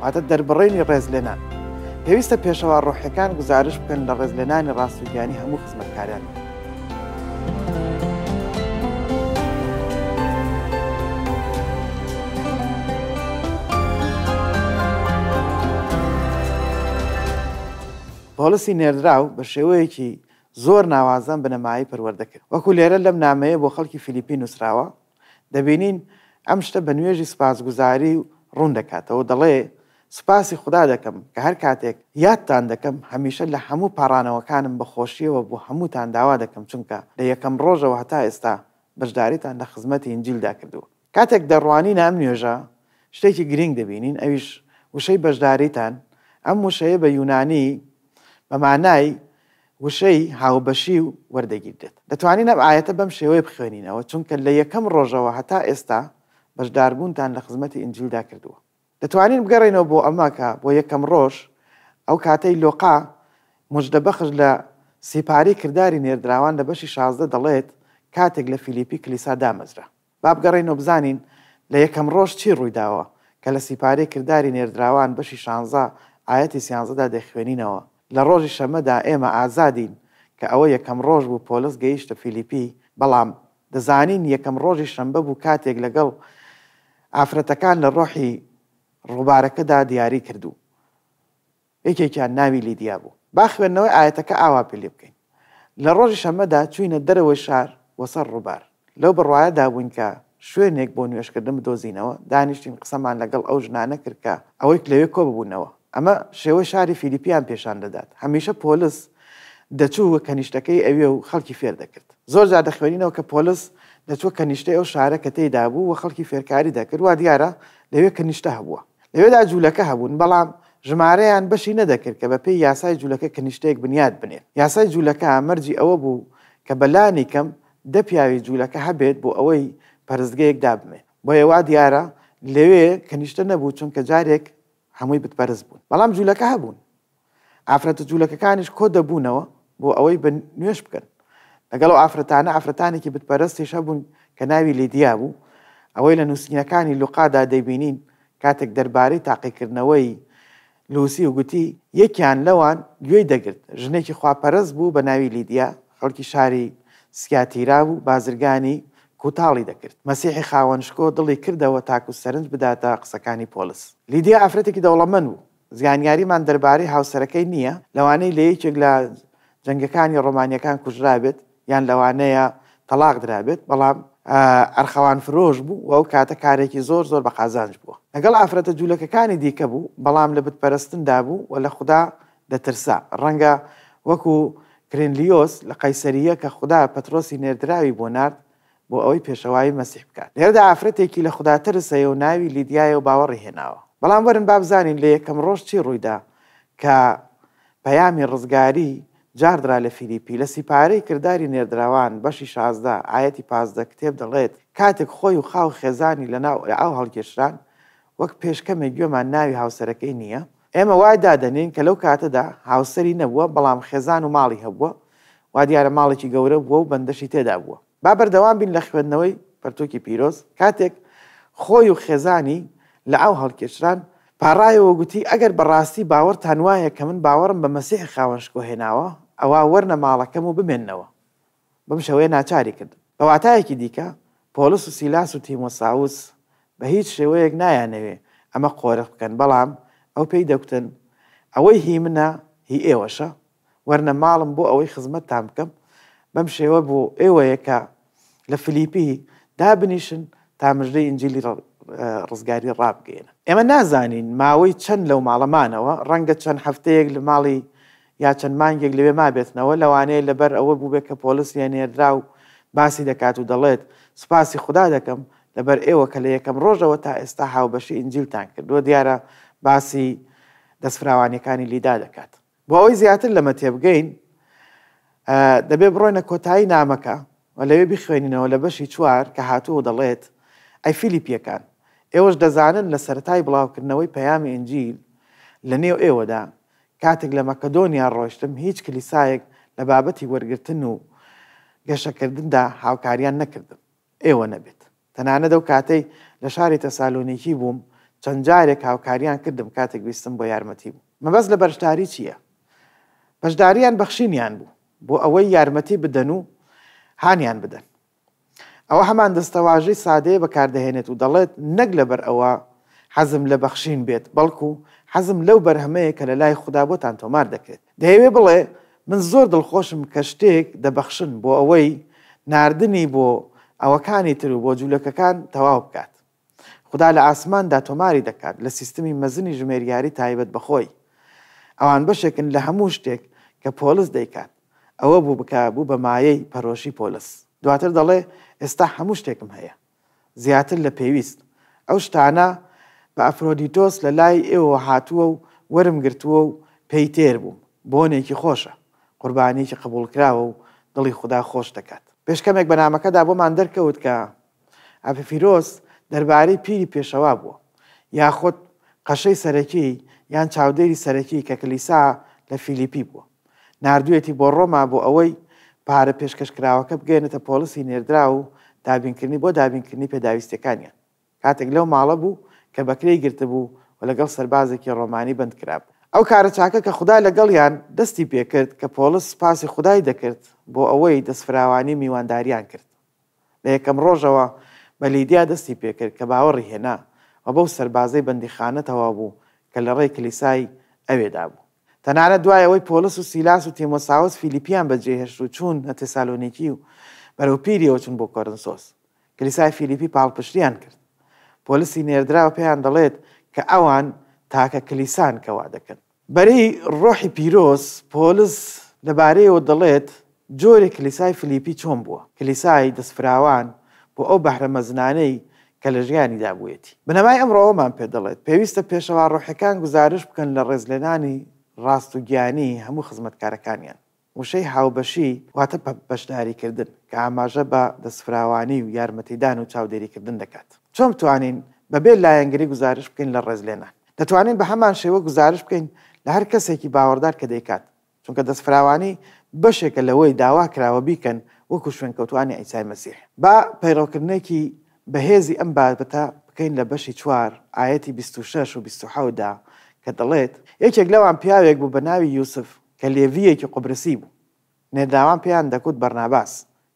واتە دەربڕینی ڕێزلێنان. پێویستە پێشەوا ڕۆحیەکان گوزارش بکەن لە ڕێزلێنانی ڕاست و گیانی هەموو خزمەتکارانیان. پۆڵسی نێردراو بە شێوەیەکی زۆر ناوازە ئەم بنەمایەی پەروەردە کرد. وەکو لێرە لەم نامەیە بۆ خەڵکی فیلیپی نووسراوە، دەبینین ئەم شتە بە نوێژی سوپاسگوزاری ڕوون دەکاتەوە و دەڵێ، سوپاسی خودا دەکەم کە هەر کاتێک یادتان دەکەم، هەمیشە لە هەموو پاڕانەوەکانم بە خۆشییەوە بۆ هەمووتان داوا دەکەم، چونکە لە یەکەم ڕۆژەوە هەتا ئێستا بەشداریتان لە خزمەتی ئینجیلدا کردووە. کاتێک دەڕوانینە ئەم نوێژە، شتێکی گرینگ دەبینین، ئەویش وشەی بەشداریتان، ئەم وشەیە بە یونانی بە مانای وشەی هاوبەشی و وەردەگیردرێت. دەتوانین ئەم ئایەتە بەم شێوەیە بخوێنینەوە، چونکە لە یەکەم ڕۆژەوە هەتا ئێستا بەشداربوونتان لە خزمەتی ئینجیلدا کردووە. دەتوانین بگەڕێینەوە بۆ ئەمە کە بۆ یەکەم ڕۆژ، ئەو کاتەی لۆقا مژدەبەخش لە سیپارەی کرداری نێردراوان لە بەشی 16 دەڵێت کاتێک لە فیلیپی کلیسا دامەزرا. با بگەڕێینەوە بزانین لە یەکەم ڕۆژ چی ڕوویداوە کە لە سیپارەی کرداری نێردراوان بەشی شانزە ئایەتی سیانزەدا دەیخوێنینەوە، لە ڕۆژی شەممەدا ئێمە ئازادین کە ئەوە یەکەم ڕۆژ بوو پۆلس گەیشتە فیلیپی، بەڵام دەزانین یەکەم ڕۆژی شەمبە بوو کاتێک لەگەڵ ئافرەتەکان لە ڕۆحی ڕووبارەکەدا دیاری کرد و یەکێکیان ناوی لیدیا بوو. با خوێندنەوەی ئایەتەکە ئاوا پێ لێ بکەین، لە ڕۆژی شەممەدا چووینە دەرەوەی شار بۆ سەر ڕووبار. لەو بڕوایەدا بووین کە شوێنێک بۆ نوێژکردن بدۆزینەوە، دانیشتین قسەمان لەگەڵ ئەو ژنانە کرد کە ئەوەی لەوێ کۆ ببوونەوە. ئەمە شێوەی شاری فیلیپیان پێشان دەدات. هەمیشە پۆلس دەچووە کەنیشتەکەی ئەوێ و خەڵکی فێر دەکرد. زۆر جار دەخوێنینەوە کە پۆلس دەچووە کەنیشتەی ئەو شارە کە تێیدا بوو و خەڵکی فێرکاری دەکرد. وا دیارە لەوێ کەنیشتە هەبووە. لەوێدا جوولەکە هەبوون، بەڵام ژمارەیان بەشی نەدەکرد کە بەپێی یاسای جوولەکە کنیشتەیەک بنیات بنێن. یاسای جوولەکە مەرجی ئەوە بوو کە بە لانی کەم دە پیاوی جوولەکە هەبێت بۆ ئەوەی پەرستگەیەک دابنێن. بۆیە وا دیارە لەوێ کنیشتە نەبوو چونکە جارێک هەمووی بتپەرست بوون. بەڵام جوولەکە هەبوون. ئافرەتە جوولەکەکانیش کۆ دەبوونەوە بۆ ئەوەی بە نوێژ بکەن. لەگەڵ ئەو ئافرەتانە ئافرەتانێکی بتپەرستیش هەبوون کە ناوی لیدیا بوو. ئەوەی لە نووسینەکانی لوقادا دەیبینین کاتێک دەربارەی تاقیکردنەوەی لوسی و گوتی، یەکیان لەوان گوێی دەگرت، ژنێکی خواپەرست بوو بە ناوی لیدیا، خەڵکی شاری سیاتیرا بوو، بازرگانی کوتاڵی دەکرد. مەسیحی خاوەن شکۆ دڵی کردەوە تاکو سەرنج بداتە قسەکانی پۆڵس. لیدیا ئافرەتێکی دەوڵەمەند بوو. زیانیاریمان دەربارەی هاوسەرەکەی نییە، لەوانەیە لە یەکێک لە جەنگەکانی ڕۆمانییەکان کوژرابێت یان لەوانەیە تەڵاق درابێت، بەڵام ئەرخەوان فرۆش بوو و ئەو کاتە کارێکی زۆر زۆر بە قازانج بووە. لەگەڵ ئافرەتە جوولەکەکانی دیکە بوو، بەڵام لە بتپەرستندا بوو و لە خودا دەترسا. ڕەنگە وەکو کرینلیۆس لە قەیسەرییە کە خودا پەترۆسی نێردراوی بۆ نارد بۆ ئەوەی پێشەوایی مەسیح بکات. لێرەدا ئافرەتێکی لە خوداترس هەیە و ناوی لیدیایە و باوەڕی هێناوە. بەڵام وەرن با بزانین لە یەکەم ڕۆژ چی ڕوویدا کە پەیامی ڕزگاری جاڕدرا لە فیلیپی. لە سیپارەی کرداری نێردراوان بەشی 16 ئایەتی 15 کتێب دەڵێت، کاتێک خۆی و خاو خێزانی لە ناو ئاو هەڵکێشران، وەک پێش کەمێک گوێمان ناوی هاوسەرەکەی نییە، ئێمە وای دادەنێین کە لەو کاتەدا هاوسەری نەبووە، بەڵام خێزان و ماڵی هەبووە، وا دیارە ماڵێکی گەورە بووە و بەندەشی تێدا بووە. با بەردەوام بین لە خوێندنەوەی پەرتووکی پیرۆز، کاتێک خۆی و خێزانی لە ئاو هەڵکێشران، پاڕایەوە و گوتی، ئەگەر بە ڕاستی باوەڕتان وایە کە من باوەڕم بە مەسیحی خاوەن شکۆ هێناوە، ئەوا وەرنە ماڵەکەم و بمێننەوە. بەم شێوەیە ناچاری کردن. بە واتایەکی دیکە، پۆڵس و سیلاس و تیمۆساوس بە هیچ شێوەیەک نایانەوێ ئەمە قۆرخ بکەن، بەڵام ئەو پێی دەگوتن، ئەوەی هی منە هی ئێوەشە، وەرنە ماڵم بۆ ئەوەی خزمەتتان بکەم، بەم شێوە بۆ ئێوەیە کە لە فلیپی دابنیشن تا مژدەی ئینجیلی ڕزگاری ڕابگەیەنن. ئێمە نازانین ماوەی چەند لەو ماڵە مانەوە، ڕەنگە چەند هەفتەیەک لە ماڵی یا چەند مانگێک لەوێ مابێتنەوە، لەوانەیە لەبەر ئەوە بووبێت کە پۆلس ی نێردراو باسی دەکات و دەڵێت، سوپاسی خودا دەکەم لەبەر ئێوە کە لە یەکەم ڕۆژەوە تا ئێستا هاوبەشی ئینجیلتان کردووە، دیارە باسی دەستفراوانییەکانی لیدا دەکات. بۆ ئەوەی زیاتر لەمە تێبگەین، دەبێت بڕۆینە کۆتایی نامەکە و لەوێ بیخوێنینەوە لە بەشی چوار کە هاتووە و دەڵێت، ئەی فیلیپییەکان، ئێوەش دەزانن لە سەرەتای بڵاوکردنەوەی پەیامی ئینجیل لەنێو ئێوەدا، کاتێک لە مەکەدۆنیا ڕۆیشتم هیچ کلیسایەک لە بابەتی وەرگرتن و گەشەکردندا هاوکاریان نەکردم، ئێوە نەبێت. تەنانەت ئەو کاتەی لە شاری تەسالۆنیکی بووم، چەند جارێک هاوکاریان کردم کاتێک ویستم بۆ یارمەتی بوو. مەبەست لە بەشداری چییە؟ بەشدارییان بەخشینیان بوو بۆ ئەوەی یارمەتی بدەن و هانیان بدەن. ئەوە هەمان دەستەواژەی سادەیە بەکاردەهێنێت و دەڵێت نەک لەبەر ئەوە حەزم لە بەخشین بێت، بەڵکو حەزم لەو بەرهەمەیە کە لەلای خودا بۆتان تۆمار دەکرێت. دەیەوێت بڵێ من زۆر دڵخۆشم کە شتێک دەبەخشن بۆ ئەوەی ناردنی بۆ ئەوەکانی تر و بۆ جولەکەکان تەواو بکات. خودا لە ئاسماندا تۆماری دەکات لە سیستمی مەزنی ژمێریاری تایبەت بە خۆی. ئەوان بەشێکن لە هەموو شتێک کە پۆڵس دەیکات. ئەوە بوو کە بوو بە مایەی پەرۆشی پۆلس. دواتر دەڵێ ئێستا هەموو شتێکم هەیە. زیاتر لە پێویست. ئەو شتانە بە ئەفرۆدیتۆس لە لای ئێوەوە هاتووە و وەرم گرتووە و پێی تێر بووم. بۆنێکی خۆشە. قوربانییەکی قبوڵکراوە و دڵی خودا خۆش دەکات. پێش کەمێک بە نامەکەدا بۆمان دەرکەوت کە ئەپیفیرۆس دەربارەی پیری پێشەوا بووە، یاخود قەشەی سەرەکی یان چاودێری سەرەکی کە کلیسا لە فیلیپی بووە، ناردوویەتی بۆ ڕۆما بۆ ئەوەی پارە پێشکەشکراوەکە بگەیەنێتە پۆڵسی نێردراو و دابینکردنی بۆ دابینکردنی پێداویستیەکانیان کاتێک لەو ماڵە بوو کە بەکرێی گرتبوو و لەگەڵ سەربازێکی ڕۆمانی بەند کرابوو. ئەو کارە چاکە کە خودا لەگەڵیان دەستی پێکرد کە پۆڵس سوپاسی خودای دەکرد بۆ ئەوەی دەستفراوانی میوانداریان کرد. لە یەکەم ڕۆژەوە بە لیدیا دەستی پێکرد کە باوەڕی هێنا و بەو سەربازەی بەندیخانە تەواو بوو کە لە ڕێی کلیسای ئەوێدا بوو. تەنانەت دوای ئەوەی پۆڵس و سیلاس و تیمۆساوس فیلیپییان بەجێهێشت و چوونە تێسالۆنیکی و بەرەو پیریەوە چوون بۆ کۆرنسۆس، کلیسای فیلیپی پاڵپشتییان کرد. پۆلسی نێردراو پێیان دەڵێت کە ئەوان تاکە کلیسان کە وا دەکەن. بەرەی ڕۆحی پیرۆز، پۆلس لەبارەیەوە دەڵێت، جۆرێک کلیسای فلیپی چۆن بووە، کلیسای دەستفراوان بۆ ئەو بەهرە مەزنانەی کە لە ژیانیدا بوویەتی. بنەمای ئەمڕۆ ئەوەمان پێ دەڵێت، پێویستە پێشەوا ڕۆحیەکان گوزارش بکەن لە ڕێزلێنانی ڕاست و گیانی هەموو خزمەتکارەکانیان. وشەی هاوبەشی واتە بەشداریکردن، کە ئاماژە بە دەستفراوانی و یارمەتیدان و چاودێریکردن دەکات. چۆن بتوانین بەبێ لایەنگری گوزارش بکەین لە ڕێزلێنان؟ دەتوانین بە هەمان شێوە گوزارش بکەین لە هەر کەسێکی باوەڕدار کە دەیکات، چونکە دەستفراوانی بەشێکە لەوەی داوا کراوە بیکەن وەکو شوێنکەوتوانی عیسای مەسیح. با پەیڕەوکردنێکی بەهێزی ئەم بابەتە بکەین لە بەشی چوار ئایەتی 26 و 27 دا کە دەڵێت، یەکێک لەوان پیاوێک بوو بە ناوی یوسف کە لێڤییەکی قوبرسی بوو، نێردراوان پێیان دەکوت بەرناباس،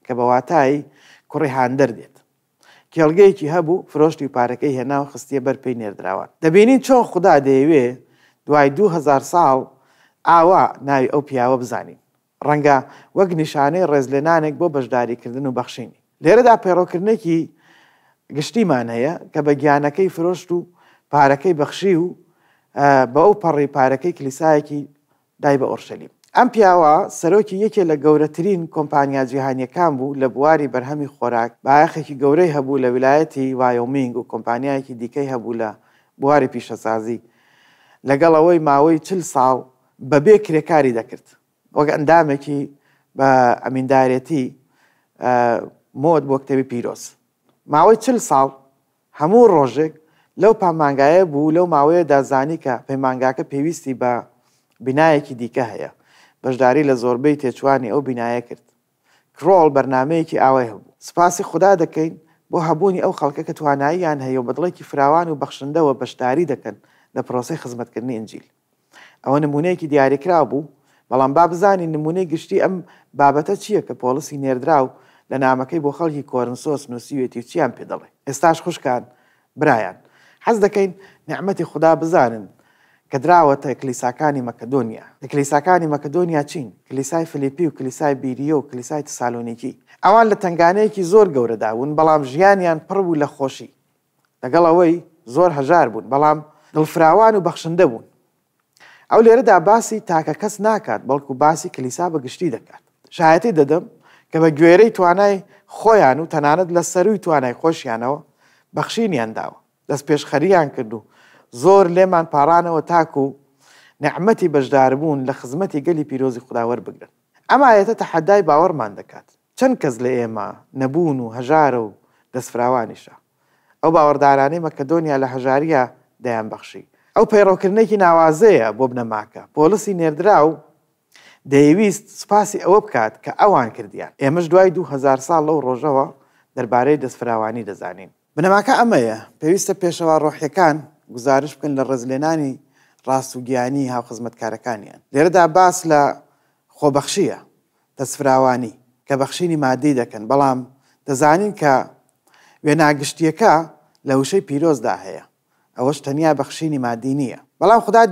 کە بە واتای کوڕی هاندەر دێت. کێڵگەیەکی هەبوو، فرۆشتی و پارەکەی هێنا و خستیە بەر پێی نێردراوان. دەبینین چۆن خودا دەیەوێ دوای 2000 ساڵ ئاوا ناوی ئەو پیاوە بزانین. ڕەنگە وەک نیشانەی ڕێزلێنانێک بۆ بەشداریکردن و بەخشینی. لێرەدا پەیڕەوکردنێکی گشتیمان هەیە کە بە گیانەکەی فرۆشت و پارەکەی بەخشی و بە ئەوپەڕی پارەکەی کلیسایەکی دای بە ئۆرشەلیم. ئەم پیاوە سەرۆکی یەکێ لە گەورەترین کۆمپانیا جیهانییەکان بوو لە بواری بەرهەمی خۆراک، بایەخێکی گەورەی هەبوو لە ویلایەتی وایۆمینگ و کۆمپانیایەکی دیکەی هەبوو لە بواری پیشەسازی، لەگەڵ ئەوەی ماوەی 40 ساڵ بەبێ کرێ کاری دەکرد وەک ئەندامێکی بە ئەمیندارێتی مۆد بۆ کتێبی پیرۆز. ماوەی 40 ساڵ هەموو ڕۆژێک لەو پامانگایە بوو، لەو ماوەیەدا زانی کە پەیمانگاکە پێویستی بە بینایەکی دیکە هەیە، بەشداری لە زۆربەی تێچووانی ئەو بینایە کرد. کرۆڵ بەرنامەیەکی ئاوای هەبوو. سوپاسی خودا دەکەین بۆ هەبوونی ئەو خەڵکە کە تواناییان هەیە و بە دڵێکی فراوان و بەخشندەوە بەشداری دەکەن لە پرۆسەی خزمەتکردنی ئینجیل. ئەوە نموونەیەکی دیاریکراو بوو، بەڵام با بزانین نموونەی گشتی ئەم بابەتە چییە کە پۆڵسی نێردراو لە نامەکەی بۆ خەڵکی کۆرنسۆس نووسیوێتی و چییان پێ دەڵێ. ئێستاش خوشکان، برایان، حەز دەکەین نیعمەتی خودا بزانن کە دراوەتە کلیساکانی مەکەدۆنیا. کلیساکانی مەکەدۆنیا چین؟ کلیسای فلیپی و کلیسای بیریە و کلیسای تسالۆنیکی. ئەوان لە تەنگانەیەکی زۆر گەورەدا بوون، بەڵام ژیانیان پڕ بوو لە خۆشی. لەگەڵ ئەوەی زۆر هەژار بوون، بەڵام دڵفراوان و بەخشندە بوون. ئەو لێرەدا باسی تاکە کەس ناکات، بەڵکو باسی کلیسا بە گشتی دەکات. شایەتی دەدەم کە بە گوێرەی توانای خۆیان و تەنانەت لە سەرووی توانای خۆشیانەوە بەخشینیان داوە، دەستپێشخەرییان کرد و زۆر لێمان پاڕانەوە تاکو نیعمەتی بەشداربوون لە خزمەتی گەلی پیرۆزی خودا وەربگرن. ئەم ئایەتە تەحەدای باوەڕمان دەکات. چەند کەس لە ئێمە نەبوون و هەژارە و دەستفراوانیشە. ئەو باوەڕدارانەی مەکەدۆنیا لە هەژارییا دەیانبەخشی. ئەو پەیڕەوکردنێکی ناوازەیە بۆ بنەماکە. پۆڵسی نێردراو دەیەویست سوپاسی ئەوە بکات کە ئەوان کردیان. ئێمەش دوای 2000 ساڵ لەو ڕۆژەوە دەربارەی دەستفراوانی دەزانین. بنەماکە ئەمەیە، پێویستە پێشەوا ڕۆحییەکان گوزارش بکەن لە ڕێزلێنانی ڕاست و گیانی هاوخزمەتکارەکانیان. لێرەدا باس لە خۆبەخشییە، دەستفراوانی، کە بەخشینی ماددی دەکەن، بەڵام دەزانین کە وێنا گشتییەکە لە وشەی پیرۆزدا هەیە، ئەوەش تەنیا بەخشینی ماددی نییە. بەڵام خودا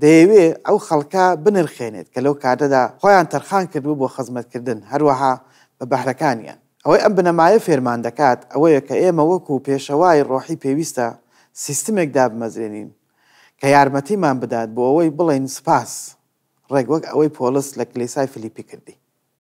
دەیەوێ ئەو خەڵکە بنرخێنێت کە لەو کاتەدا خۆیان تەرخان کردبوو بۆ خزمەتکردن، هەروەها بە بەهرەکانیان. ئەوەی ئەم بنەمایە فێرمان دەکات ئەوەیە کە ئێمە وەکو پێشەوای ڕۆحی پێویستە سیستمێک دابمەزرێنین کە یارمەتیمان بدات بۆ ئەوەی بڵێین سوپاس، ڕێک وەک ئەوەی پۆڵس لە کلیسای فلیپی کردی.